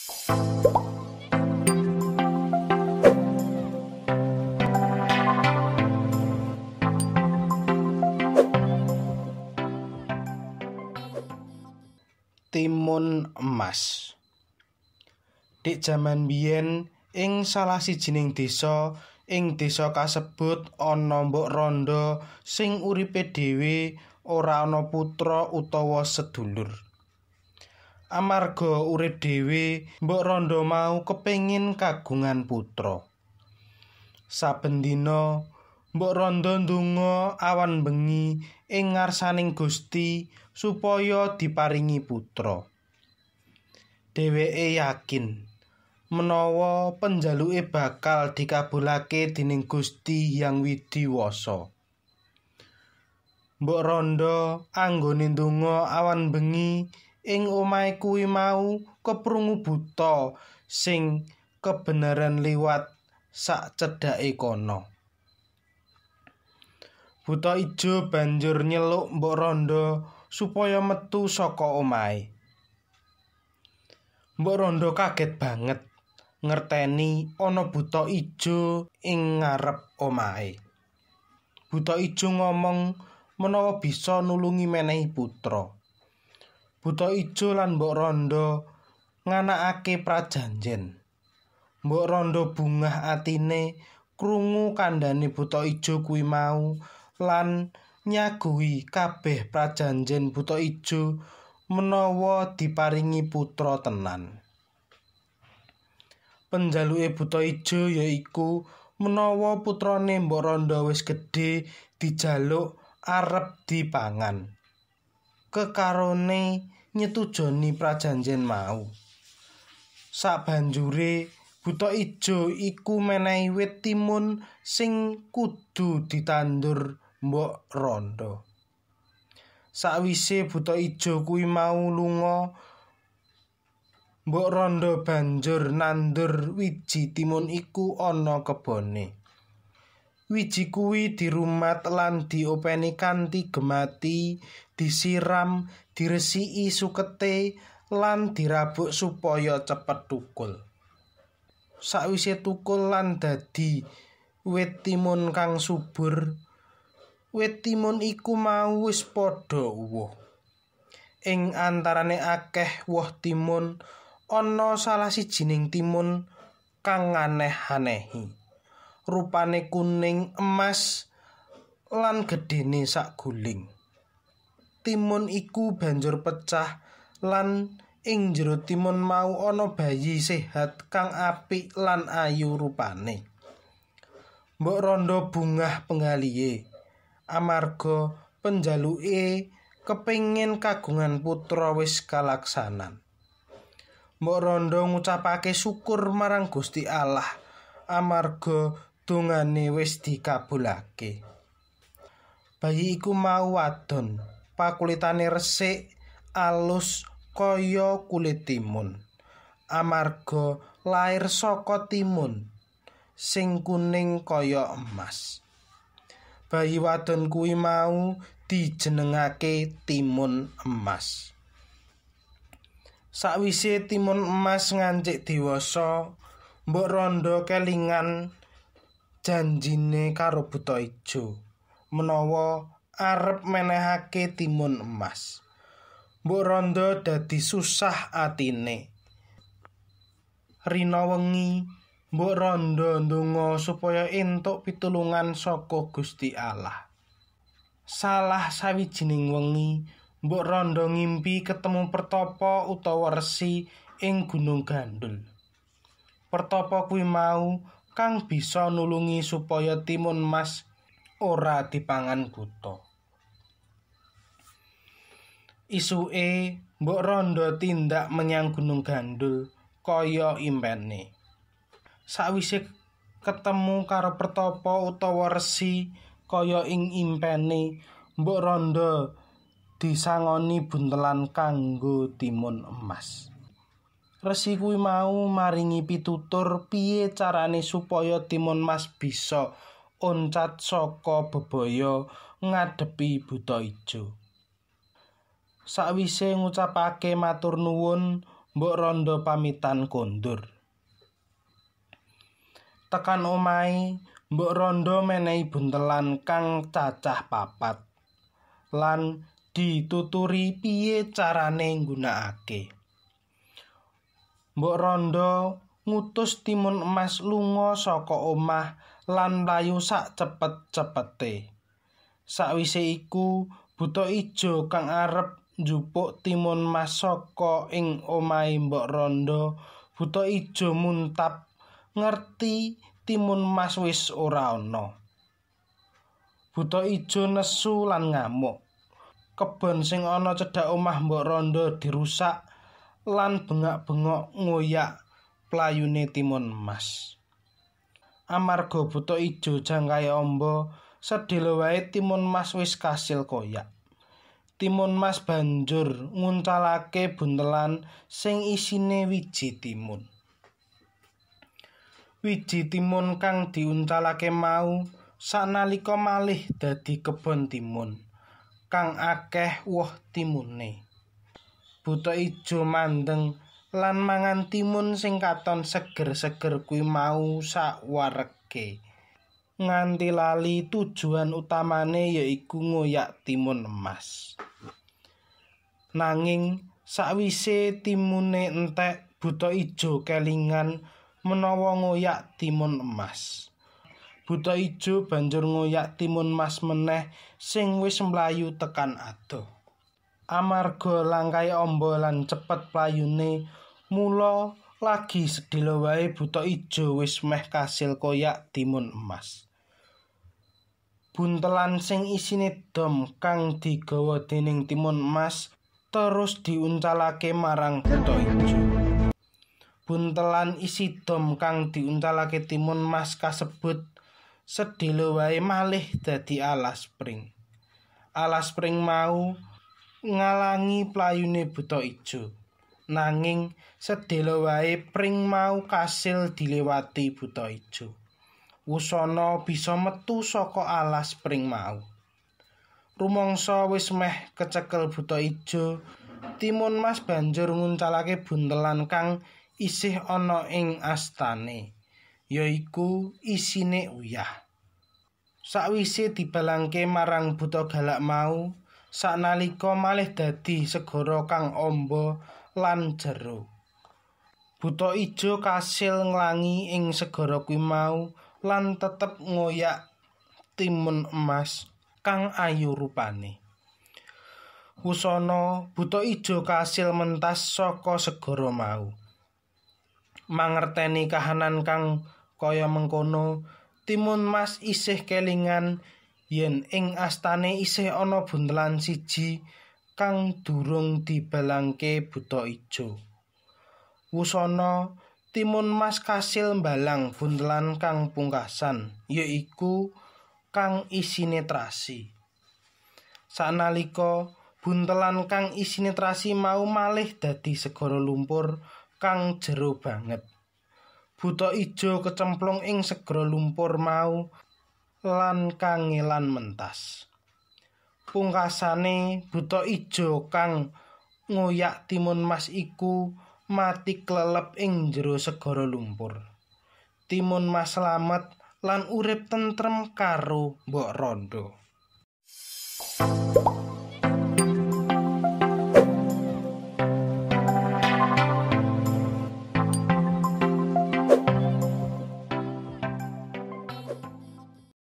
Timun emas. Dik jaman biyen ing salah sijining desa, ing desa kasebut ana mbok rondo sing uripe dhewe ora ana putra utawa sedulur. Amarga urip dhewe, mbok rondo mau kepengin kagungan putra. Saben dina mbok rondo ndonga awan bengi ing ngarsaning Gusti supaya diparingi putra. Dheweke yakin menawa penjaluke bakal dikabulake dening Gusti Hyang Widhi Wasa. Mbok rondo anggone ndonga awan bengi ing omahe kuwi mau keprungu buta sing kebenaran liwat sak cedhake kono. Buta ijo banjur nyeluk mbok rondo supaya metu saka omahe. Mbok rondo kaget banget ngerteni ana buta ijo ing ngarep omahe. Buta ijo ngomong menawa bisa nulungi menehi putra. Buta ijo lan mbok rondo nganakake prajanjen. Mbok rondo bungah atine krungu kandhane buta ijo kuwi mau lan nyaguhi kabeh prajanjen buta ijo menawa diparingi putra tenan. Penjaluke buta ijo yaiku menawa putrane mbok rondo wis gedhe dijaluk arep dipangan. Kekarone nyetujoni prajanjen mau. Sabanjure buta ijo iku menehi wit timun sing kudu ditandur mbok rondo. Sakwise buta ijo kuwi mau lunga, mbok rondo banjur nandur wiji timun iku ana kebone. Wiji kuwi dirumat lan diopeni kanthi gemati, disiram, diresiki sukete lan dirabuk supaya cepet tukul. Sakwise tukul lan dadi wit timun kang subur, wit timun iku mau wis padha uwuh. Ing antarane akeh woh timun ana salah sijining timun kang aneh-anehi. Rupane kuning emas lan gedhene sak guling. Timun iku banjur pecah lan ing jero timun mau ana bayi sehat kang apik lan ayu rupane. Mbok rondo bungah penggalihe amarga penjaluke kepengin kagungan putra wis kalaksanan. Mbok rondo ngucapake syukur marang Gusti Allah amarga dongane wis dikabulake. Bayi iku mau wadon, pakulitane resik, alus kaya kulit timun. Amarga lair saka timun sing kuning kaya emas. Bayi wadon kuwi mau dijenengake Timun Emas. Sakwise Timun Emas ngancik dewasa, mbok rondo kelingan janjine karo buta ijo menawa arep menehake Timun Emas. Mbok rondo dadi susah atine. Rina wengi mbok rondo ndonga supaya entuk pitulungan saka Gusti Allah. Salah sawijining wengi mbok rondo ngimpi ketemu pertapa utawa resi ing Gunung Gandul. Pertapa kuwi mau kang bisa nulungi supaya timun mas ora dipangan buta. Isuke mbok rondo tindak menyang Gunung Gandul kaya impene. Sakwise ketemu karo pertapa utawa resi kaya ing impene, mbok rondo disangoni buntelan kanggo timun emas. Resi kuwi mau maringi pitutur piye carane supaya timun mas bisa oncat saka bebaya ngadepi buta ijo. Sakwise ngucapake matur nuwun, Mbok Rondo pamitan kondur. Tekan omahe, Mbok Rondo menehi buntelan kang cacah 4 lan dituturi piye carane nggunakake. Mbok Rondo ngutus Timun Emas lunga saka omah lan mlayu sak cepet-cepete. Sakwise iku, Buta Ijo kang arep njupuk Timun Mas saka ing omahe Mbok Rondo, Buta Ijo muntap ngerti Timun Mas wis ora ana. Buta Ijo nesu lan ngamuk. Kebon sing ana cedhak omah Mbok Rondo dirusak lan bengak-bengok ngoyak playune Timun Mas. Amarga Buta Ijo jangkahe amba, sedhela wae Timun Mas wis kasil koyak. Timun Mas banjur nguncalake buntelan sing isine wiji timun. Wiji timun kang diuncalake mau sanalika malih dadi kebon timun kang akeh woh timune. Buta Ijo mandeng lan mangan timun sing katon seger-seger kuwi mau sakwarege, nganti lali tujuan utamane yaiku ngoyak Timun Emas. Nanging sakwise timune entek, Buta Ijo kelingan menawa ngoyak Timun Emas. Buta Ijo banjur ngoyak Timun Mas meneh sing wis mlayu tekan adoh. Amarga langkahe amba lan cepet playune, mula lagi sedhela wae Buta Ijo wis meh kasil koyak Timun Emas. Buntelan sing isine dom kang digawa dening Timun Emas terus diuncalake marang Buta Ijo. Buntelan isi dom kang diuncalake Timun Mas kasebut sedhela wae malih dadi alas pring. Alas pring mau ngalangi playune Buta Ijo. Nanging sedhela wae pring mau kasil dilewati Buta Ijo. Wusana bisa metu saka alas pring mau. Rumangsa wis meh kecekel Buta Ijo, Timun Mas banjur nguncalake buntelan kang isih ana ing astane, yaiku isine uyah. Sakwise dibalangke marang buta galak mau, sanalika malih dadi segara kang amba lan jero. Buta Ijo kasil nglangi ing segara kuwi mau lan tetep ngoyak Timun Emas kang ayu rupane. Wusana Buta Ijo kasil mentas saka segara mau. Mangerteni kahanan kang kaya mengkono, Timun Mas isih kelingan yen ing astane isih ana buntelan siji kang durung dibalangke Buta Ijo. Wusana Timun Mas kasil mbalang buntelan kang pungkasan, yaiku kang isine trasi. Sanalika buntelan kang isine trasi mau malih dadi segara lumpur kang jero banget. Buta Ijo kecemplung ing segara lumpur mau lan kangelan mentas. Pungkasane Buta Ijo kang ngoyak Timun Mas iku mati klelep ing jero segara lumpur. Timun Mas slamet lan urip tentrem karo Mbok Rondo.